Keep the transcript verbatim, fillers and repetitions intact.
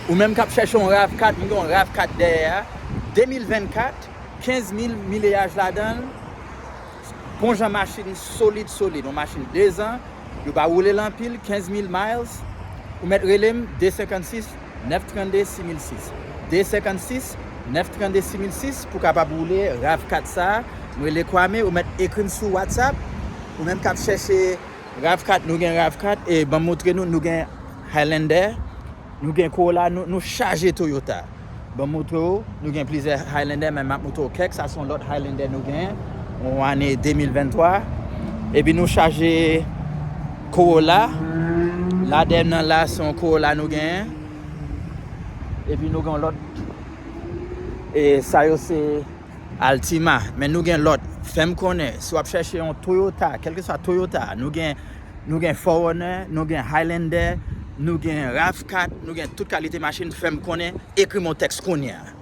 Ou menm k ap chèche yon rav kat, m gen yon rav kat dèyè a, de mil vennkat, kenz mil mileyaj ladan l, bon jan machin solid, solid, yon machin de zan, yo pa woule l anpil, kenz mil miles, ou mèt rele m, de senkannsis, nèf trannde, sis mil sis. De senkannsis, nèf trannde, sis mil sis, pou kapab woule rav kat sa a. M rele Kwame, ou mèt ekri m sou WhatsApp, ou menm k ap chèche rav kat, nou gen rav kat, e ban m montre nou, nou gen Highlander, nou gen Corolla, nou, nou chaje Toyota. Ban m montre w, nou gen plizyè Highlander, men m ap montre w kèk. Sa se yon lòt Highlander nou gen, yon ane de mil venntwa. Epi nou chaje Corolla. La dèyè m nan la, se yon Corolla nou gen. Epi nou gen yon lòt. E sa yo se Altima. Men nou gen lòt. Fè m konnen, si w ap chèche yon Toyota, kèlkeswa Toyota, nou gen, nou gen Forerunner, nou gen Highlander, nou gen rav kat, nou gen tout kalite machin, fè m konnen, ekri m yon tèks kounye a.